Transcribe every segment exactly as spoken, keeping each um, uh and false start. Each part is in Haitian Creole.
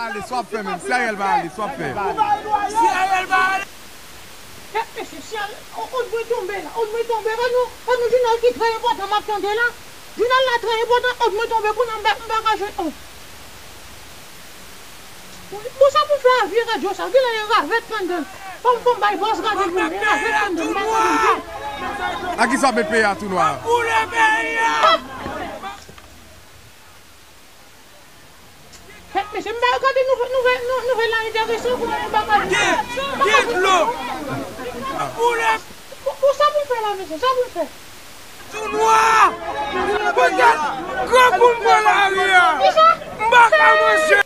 Ale, sa w ap fè menm? Si Ariel va ale, sa w ap fè? Si Ariel va ale. Kèt mesye, si Ariel, on, on mwen tonbe la, on mwen tonbe. Ban nou, ban nou jounal ki trè enpòtan m ap tande la. Jounal la trè enpòtan, on mwen tonbe, kounye a m pa, m pa ka jwenn on. Bon, sa pou fè a vye radyo sa, genlè gen ravèt anndan l. Fò m, fò m bay bòs gade l pou mwen, ravèt anndan l, m pa tande l byen. A ki sa w ap met peyi a tou nwa? Boule peyi a! Kèt mesye, m pa gade nouvè-, nouvè-, nou-, nouvèl la enteresan pou mwen, m pa gade. Gen, gen dlo. Boule. Pou, pou sa pou m fè la, mesye, sa pou m fè? Tou nwa. Poutèt grankou m pran lari a. Kisa? M pa ka manje.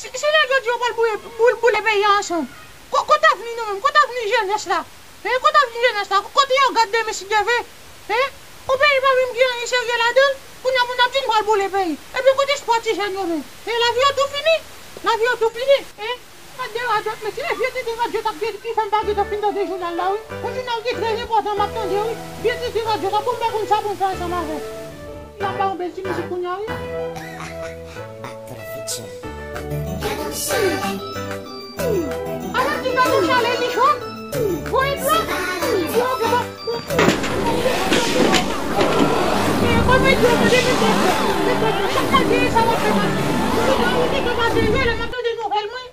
Si, si nèg yo di yo pral boule, boule, boule peyi a ansanm, ko-, kote avni nou menm? Kote avni jenès la? Hein? Kote avni jenès la? Kote yo gad demen si Dye vle? Hein? On peyi pa menm gen anyen serye ladan l. Kounye a moun ap di n pral boule peyi. Epi kote espwa ti jèn yo menm? Hein? Lavi yo tou fini. Lavi yo tou fini. Hein? Gad de radyo, mesye, e vye tete radyo sa ki, ki fè m pa gentan fin tande jounal la, wi. On jounal ki trè enpòtan m ap tande, wi. Vye tete radyo sa, bon, m pa konn sa pou m fè ansanm avè l. L ap ba yon bèl ti mizik kounye a, wi. Ala ti gade yon chalè li cho. Voye dlo. Yo, ke ba. E, kòm e dlo, mande mete dlo. Mete dlo. Chak maten, sa w ap fè maten? Ou gentan, ou gentan maten, jwe lè m ap tande nouvèl mwen.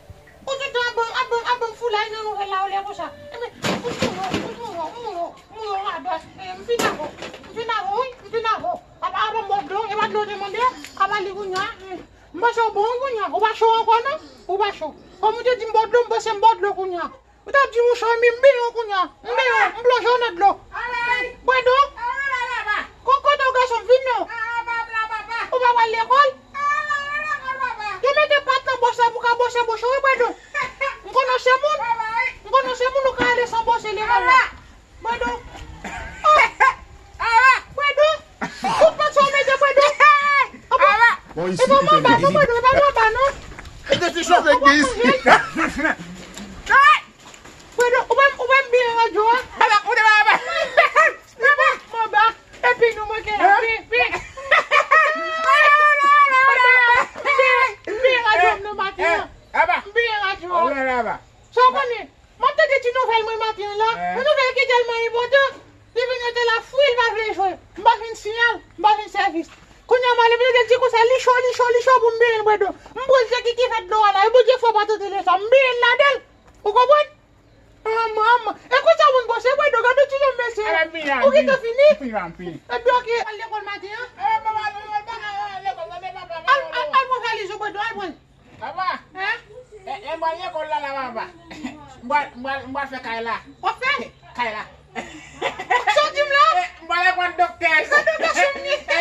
Ou gentan ap ban, ap ban, ap ban foulay nan nouvèl la, ou lè konsa. Ebyen, ou mouri, ou mouri, ou mouri, ou mouri, ou radòt. E, m fin avè w. M fin avè w, wi, m fin avè w. Apa, apa m ba w dlo, e pa dlo w te mande a? Apa li kounye a? M panse w bon wi kounye a. Ou pa cho ankò non? Ou pa cho. Kòm ou te di m ba w dlo, m panse m ba w dlo kounye a. Ou t ap di m ou cho, men m benyen w kounye a. M benyen w, m plonje w nan dlo. Bwè dlo. Ko-, kote w gason m vin non. Ou pa pral lekòl? Yo mete pat nan bòs la pou ka bwose bouch ou, wi, bwè dlo. M konnen w se moun. M konnen w se moun ou ka ale san bwose lekòl la. Bwè dlo. Oh! Bwè dlo. Tout pat sa w mete bwè dlo. Bon, e pa manba non, bwè dlo, e pa manba non. E te ti chofè gis. Bwè dlo, ou pa, ou pa m byen radyo a. Manba. Epi nou manke la, pi, pi. M byen radyo m nan maten an. M byen radyo a. Sa w konnen? M ap tande ti nouvèl mwen maten an la. Yon nouvèl ki tèlman enpòtan. Li vin rete la fwi, li pa vle jwe. M pa jwenn siyal, m pa jwenn sèvis. Kounye a m ale, m tande l di konsa, li cho, li cho, li cho pou m benyen l bwè dlo. M pran l se ki, ki fè dlo a la. E Bondye fè w pa tande leson. M benyen l ladan l. Ou konprann? Manman, manman. E konsa moun bwose bwè dlo, gade ti nonm mesye. Ou gentan fini? Ebyen, ok. Al lekòl maten an. Al, al, al pran valiz ou bwè dlo, al pran l. Papa, e, e, m pral lekòl la, la, papa. M pral, m pral, m pral fè kay la. W ap fè? Kay la. Sa w di m la? E, m pral lekòl doktè. Sa doktè sou m ye? E,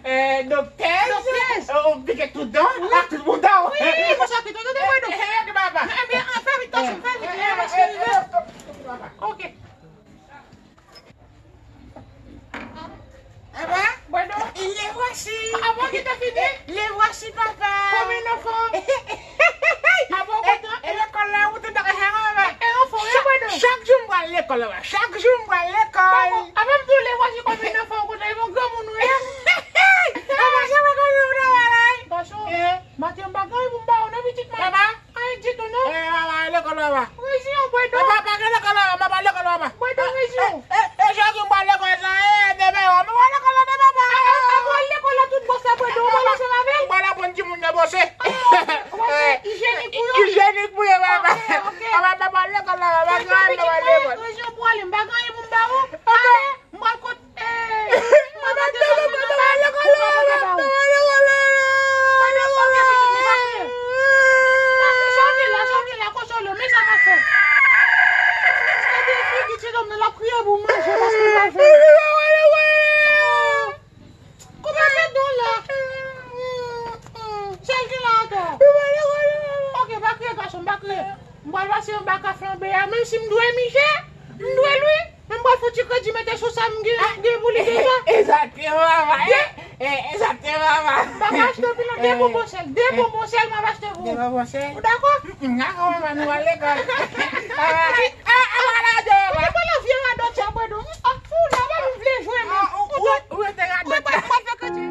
e, doktè. Doktè. E, ou pike tout dan, ak tout bouda w. Wi, mwen sa pito, tande mwen non. E, e, ok, papa. Ebyen, an, fè vit, gason, fè vit, e, paske li vle. Ok. Papa. Bwè dlo. E le voici. Ah bon, ki te fini? Le voici, papa. Comme un enfant. Ah bon, kontan? E, e lekòl la, ou te dakò, papa. E enfant, wi, bwè dlo. Chak jou m pral lekòl, papa. Chak jou m pral lekòl. Papa, avan m di w le voici comme un enfant, ou kontan, e bon granmoun ou ye. Papa, se pa konn ou nan bagay. Gason, maten m pa gen anyen pou m ba w non, pitit mwen. Papa. Anyen ditou non. E, papa, lekòl, papa. Reziyen w bwè dlo. Papa, pa gen lekòl, papa, m pa lekòl, papa. Bwè dlo, reziyen w. E, e, e, jodi m pral lekòl sa, e, demen, m pral lekòl la, demen, papa. A, a, a, ou al lekòl la tout bwose bwè dlo, ou pral ansanm avè l. M pral aprann timoun nan bwose. Ou pral fè ijyenik pou yo. Ijyenik pou yo, papa. Ok, ok. Papa, m pral lekòl la, papa, m pral lekòl. Reziyen w pou ale, m pa gen anyen pou m ba ou. Ale. M pral kot, e, mwen mete zòt nan kay, mwen mete ba ou. Mwen mete ba ou, pitit mwen, pa kriye. Pa kriye, sa w ye la, sa w ye la, konsole w, men sa m ap fè. Gade figi ti nonm nan, l ap kriye pou manje paske l pa jwenn. Koupe tèt non la. Sa l gen la ankò? Ok, pa kriye, gason m, pa kriye. M pral pase anba ka flanbe a, menm si m dwe Miche, m dwe l wi. Men m pral fè yon ti kredi mete sou sa m gen, gen pou li deja. Egzakteman, papa. E, egzakteman, papa. M pa ka achte anpil non, de bonbon sèl, de bonbon sèl m ap achte pou ou. De bonbon sèl? Ou dakò? M dakò, papa, nou al lekòl. Papa, a, a, a, radòt, papa. Ou pa la vye radòt sa, bwè dlo. Ou fou, la, pa vin vle jwe, men. Ou, ou, ou rete radòt la. M pral fè kredi.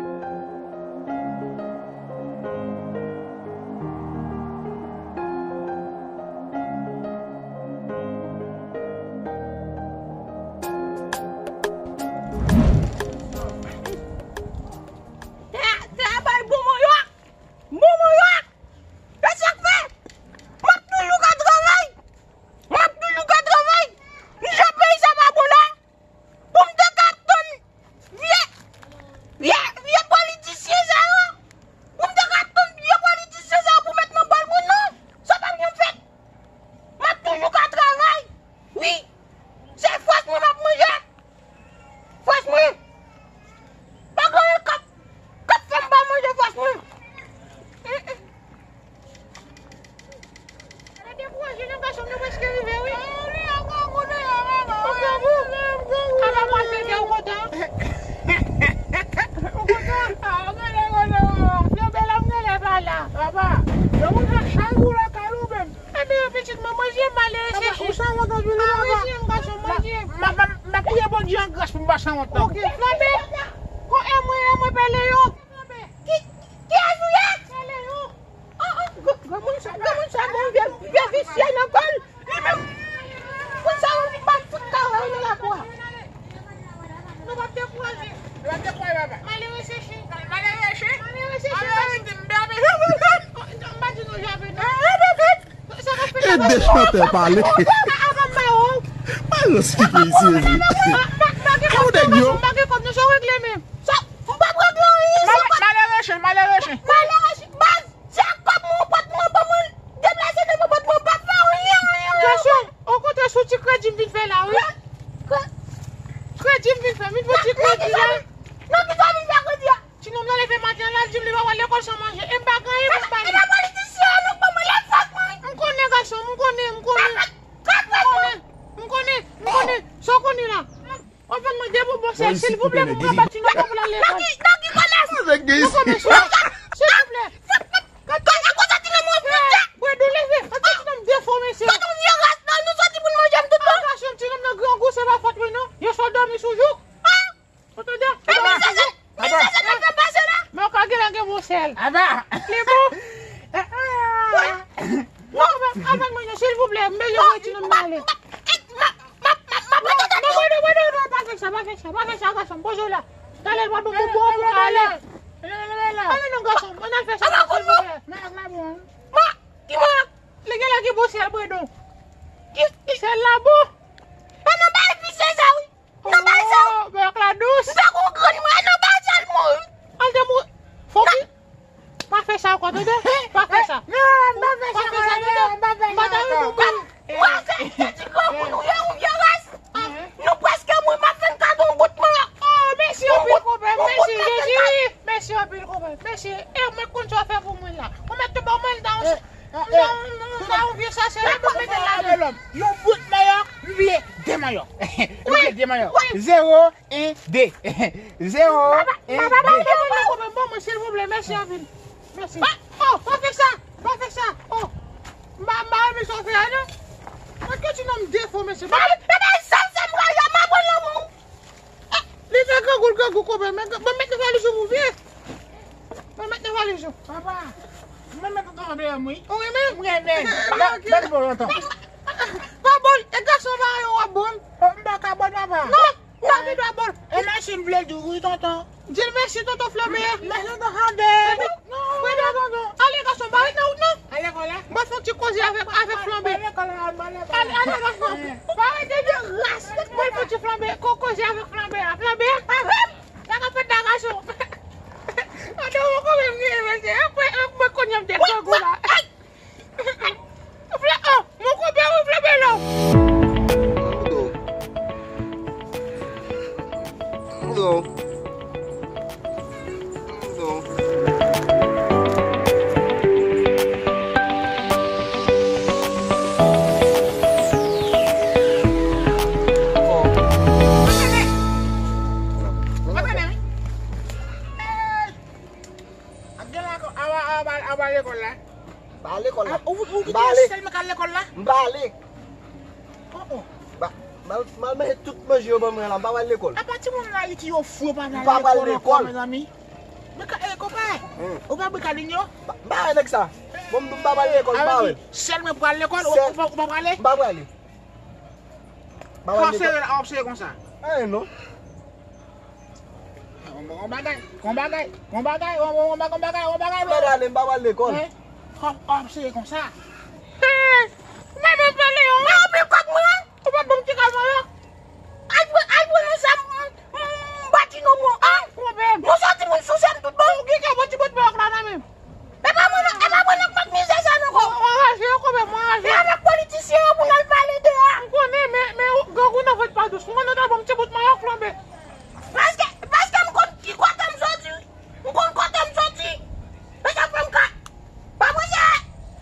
Ok, flanbe. Kon e mwen, e mwen, pè Leyon. Ki, kiyès ou ye? Pè Leyon. Oh, oh, gr-, granmoun sa, granmoun sa, bon, vye, vye visye nan kò l. Li menm, pou sa, ou vin bat tout kaway nan lakou a. Nou p ap dekouraje. Nou p ap dekouraje, papa. M ale recheche. M ale reche-, m ale recheche. M pa di nou jape, non. E de chantè pale. Mwen espike isi, ezi. Ou nèg yo. Malere chen, malere chen. Malere chen, baz. Se ak kòb mwen, ou pot mwen, ban mwen deplase devan pòt mwen, pa fè anyen, anyen, anyen. Gason, okontrè, se yon ti kredi m vin fè la, wi. Kredi m vin fè, m vin fè yon ti kredi la. Non, kisa w vin fè kredi a? Ti nonm nan leve maten an, l al di m li pa pral lekòl san manje. E m pa gen anyen pou m ba li. E pa politisyen an, non, ban mwen lèfòs mwen. M konnen, gason, m konnen, m konnen. M konnen, m konnen, m konnen. Sa w konnen la? W ap vin mande pou bonsè, silvouplè, pou mwen ba ti nonm nan pou l al lekòl. Nan ki, nan ki kòlèj? Nan kòmès, wi. Silvouplè. Gade, gade, gade, ti nonm, wi. Bredon, leve. Gade, ti nonm defòme, mesye. Gade, yon vye ras, non, nou soti pou n manje m tout bon. Gason, ti nonm nan grangou, se pa fòt mwen, non. Yo sot dòmi sou jouk. Ou tande? Papa, papa. Men w ka genlè gen bon sèl. Papa. Li bon. Non, men, avèk mwen, silvouplè, m bezwen wè ti nonm nan ale. Non, non, non, non, pa fè sa, pa fè sa, pa fè sa, gason, poze w la. Talè l pral bon, bon, bon, pou ale. Ale non, gason, ann al fè sa, silvouplè. Li genlè gen bon sèl, Bredon. Sèl la bon. Pa nan bay visye sa, wi. Nan bay sa. Oh, bèk la dous. M fè gon grenn mwen, nan bay sèl mwen. Al te mou-, fò ki, pa fè sa ankò, tande? Pa fè sa. Non, m pa fè sa, tande? M pa ta renmen moun. Mwen se, se ti granmoun ou ye, ou vye ras. Nou prèske mouri, m ap fè n kado yon bout manyak. Oh, mèsi anpil, konpè. Mèsi, Jezi. Mèsi anpil, konpè. Mèsi. E mwen konn sa w fè pou mwen la. Ou mèt tou ban mwen l dan. Non, non, non, non, vye sachè la, mwen mete ladan. Yon bout manyak, m bliye de manyak. M bliye de manyak. Zewo, en, de. Zewo, en, de. Bon, mwen, silvouplè, mèsi anpil. Mèsi. Oh, pa fè sa, pa fè sa. Oh, m pa, m pa renmen sa w fè a, non. Èske ti nonm defòme, mesye? Papa, papa, sa, sa m rayi a, m aprann lanmou. Li fè grangou, l grangou, konpè. Men, men, met nan valiz ou pou vye. Men, met nan valiz ou. Papa, mwen met antre deyò m, wi. Ou renmen? M renmen. Mèt bon lontan. Pa bon, e gason pa yo w ap bon. Oh, m pa ka bon, papa. Non, non, li pa bon. E mèsi, m vle di w, wi, tonton. Di l mèsi, tonton Flanbe. Mèsi, tonton Flanbe. Mwen nan tonton. Ale, gason, pa ret nan wout, non. Ale, kòlè. Mwen fè yon ti koze avèk, avèk Flanbe. Ale, kòlè, ale, kòlè. Ale, ale, gason. Pa rete de ras. Mwen fè yon ti Flanbe, ko-, koze avèk Flanbe a. Flanbe a? Sa k ap fèt la, gason? Adan, mwen konprann mwen, mesye. Mwen, mwen konn yon de grangou la. Fla-, oh, mon konpè, wi, Flanbe la. Ap gen la, aba, aba, aba lekòl la. M pa al lekòl la. Ah, ou, ou kite yo sèlman k al lekòl la? M pa ale. Oh, oh. M pa, m al, m al manje tout manje yo ban mwen la, m pa pral lekòl. Apa timoun nan Ayiti yo fou, yo pa pral lekòl ankò, mezanmi. Men ka, eh, konpè, ou pa bri Kalinyo? M pa, m pa wè nèg sa. Bon, m, m pa pral lekòl, m pa wè. Sèl mwen pral lekòl, ou, ou pa, ou pa prale? M pa prale. M pa pral lekòl. Ap sere la, ap sere konsa. Anyen non. Gon bagay, gon bagay, gon bagay, gon bagay, gon bagay, gon bagay, bro. Mèt ale, m pa pral lekòl. Hein? Kòm, kòm se konsa. Hey! Mwen menm pale yo. Mwen anpil kòb mwen. Ou pa ban m ti kal mwen yo. Al pran, al pran nan sa m, m, m bati non mwen, an. Pwoblèm. Nou sòti moun sou sèn tout bon. Ou gen kè bon ti bout mwen la nan men. E pa mwen, e pa mwen nan k mizè sa non, ko. Mwen anraje, yo konpè, mwen anraje. E avèk politisyen yo pou n al pale de a. M konnen, men, men, grangou nan vant pa dous. Mwen nan ta ban m ti bout manyak Flanbe. Paske, paske m konn ki kote m soti. M konn kote m soti. E sa fè m ka. Pa mwen se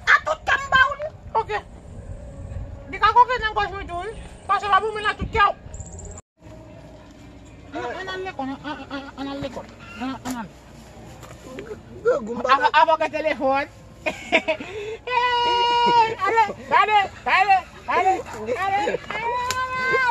a tout kè m ba ou li. Ok. Li ka koke nan gòj mwen tou, wi. Paske pa pou mwen la tout kè w. Ann, ann al lekòl, ann, ann, ann, ann al lekòl. Ann, ann al. Grangou, m pa ka. Avan, avan gen telefòn. Hey, ale, ale, ale, ale, ale, ale.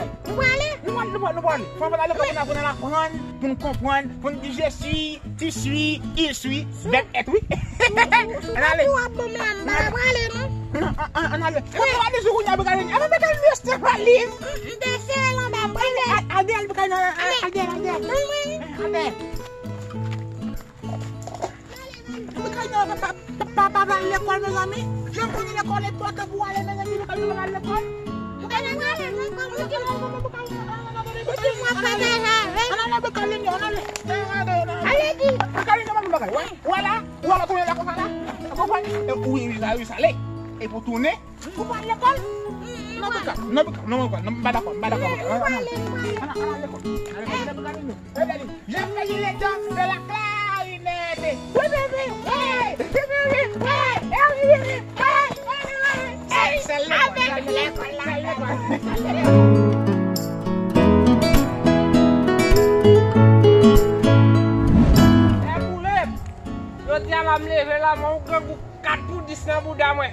bagay. Nou prale? Nou prale, nou prale, nou prale. Fò n prale lekòl pou n aprann, pou n konprann, pou n di je suis, tu suis, il suit, verbe être, wi. Ann ale. Ou ap ban m la, m pa prale, non. Non, an, an, ann ale. Mwen pa di sou kounye a, Bekaline. Ann ale, Bekaline, reste pa li. M te sere l anba, m prale. Al dèyè, Bekaline, al dèyè, al dèyè. Al dèyè. Bekaline pa, pa, pa, pa, pa al lekòl, mezanmi. Jan konnen lekòl enpòtan pou ale, mezanmi, Bekaline pa al lekòl. Bekaline pa al lekòl, Bekaline pa al lekòl. Ann ale, Bekaline, ann ale. Ale di. Bekaline, ann ale, bagay. Wè, wè la, wè la, konnen la konsa la. Ou konprann? E wi, wi, sa, wi, sa, ale. E pou tounen, ou pa al lekòl? Non, Bekaline, non, Bekaline, non, Bekaline, non, m pa dakò, m pa dakò, Bekaline. Ann, ann, ann, ann al lekòl. Ann al lekòl. Ann al lekòl, Bekaline. Ann ale. Je paye les dents de la clarinette. Oui, oui, oui, oui. Oui, oui, oui, oui. Oui, oui, oui, oui. Sèl lekòl, sèl lekòl, sèl lekòl. Lè boule m. Jodi a la m leve la, mwen yon grangou kat pou dis nan bouda mwen.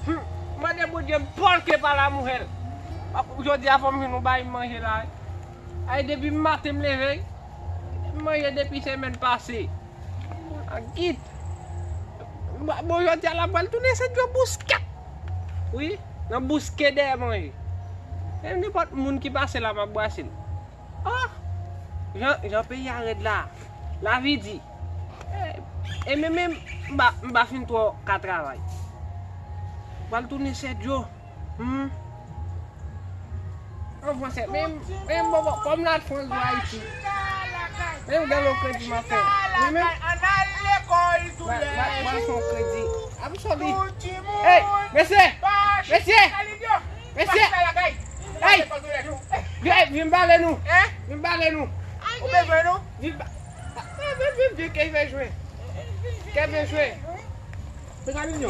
Hmm. Mande Bondye m pòlke pa la mouhèl. Jodi a fò m jwenn yon bagay m manje la. Ay, depi maten m leve, m manje depi semèn pase. A git. Bon, jodi a la m pral tounen sèt jou bouskèt. Wi, nan bouske dèyè manje. E nenpòt moun ki pase la, m ap brase l. Oh! Jan, jan peyi a rèd la. Lavi di. E, e men, men, m pa, m pa fin twò ka travay. M pral tounen sèt jou. Hmm. An fransè, men, men bon, bon, kòm la Frans ou Ayiti. Men gen lòt kredi m ap fè. Wi, men. Ann al lekòl tou lè. Mwen fè yon kredi. I'm sorry. Hey, mesye! Mesye! Mesye! Hey! Vin, vin pale nou. Vin pale nou. Ou bezwen nou? Vin pa. Vin, vin, vin, vin, ke vin jwe. Ke vin jwe. Mekalinyo.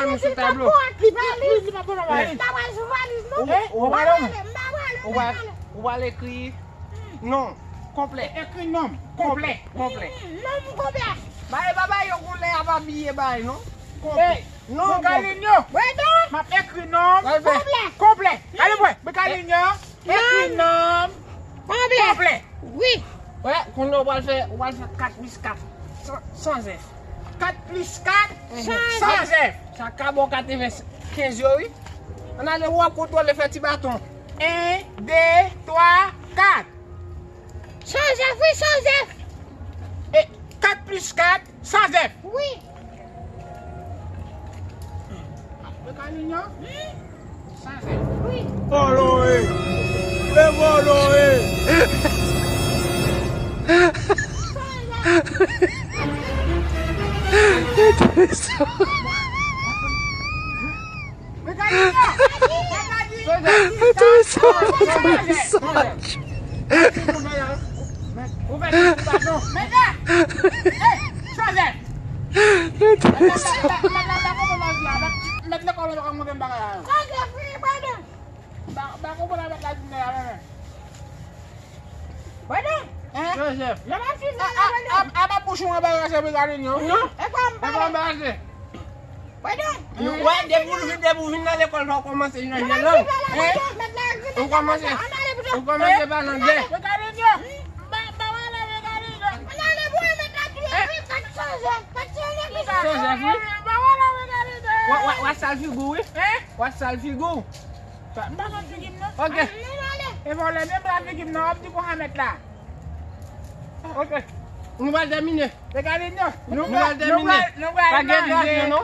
Pran nou sou tablo. Li pa, li, li pa pran valiz. M pa pral sou valiz, non. Ou, ou, m pa prale, m pa prale, m pa prale. Ou pral ekri non konplè. Ekri non m konplè. Konplè. Non m konplè. Bay, bay, bay, yo konn lè y ap abiye bay, non? Konplè. Non, Brigalinho. Breton. M ap ekri non m konplè. Konplè. Gade mwen, Brigalinho. Ekri non m konplè. Konplè. Wi. Wè, kounye a w pral fè, w pral fè kat plis kat. San, san zèf. Kat plis kat, san zèf. Sa ka ba w katrevenkenz yo, wi. Ann ale, w ap kontwole, fè ti baton. En, de, twa, kat. San zèf, wi, san zèf. E, kat plis kat, san zèf. Wi. Brigalinho? Wi. San zèf. Wi. Vòlò e! E vòlò e! Brigalinho! Brigalinho! San zèf. San zèf. Ou fè ti baton. Mèt la! Ey! San zèf! Mèt la, mèt la, mèt la, mèt la, mèt lekòl la pa ka montre m bagay la, non. San zèf, wi, pardon. Ba, ba konprann avèk la di nèg la, non. Pardon. Hein? San zèf. Lè m ap swiv nèg la, pardon. A, a, a, a pa bouch ou anbarase, Brigalinho. Non. E pa anbarase. Pardon. Ou wè, depi w vin, depi w vin nan lekòl, fò w kòmanse nan lang. Hein? Ou kòmanse, ou kòmanse pale anglè. Brigalinho. Ba, ba, ba, Brigalinho. San zèf, wi. Ba, ba, Brigalinho. W a, w a, w a sal figi w, wi. Hein? W a sal figi w. M pa sal figi m, non. Ok. E vòlè, menm sal figi m, non, w ap di konsa mèt la. Ok. Nou pral tèmine. Brigalinho. Nou pral tèmine. Nou pral, nou pral manje. Pa gen gradye, non.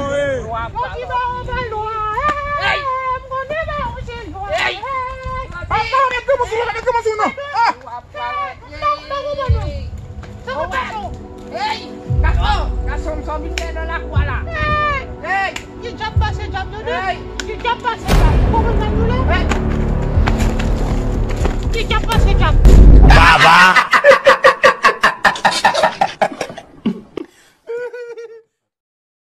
Yo ki ba ou ballon an. Ey! M konnen ba ou se lwa. Ey! Papa, met granmoun sou ou, met granmoun sou ou, non. Ah! Ey! Gason, gason, m sòti fè nan lakou a la. Ey! Ki djab pase djab, tande? Ey! Ki djab pase djab? Ou konprann sa m di w la? Ey! Ki djab pase djab? Baba!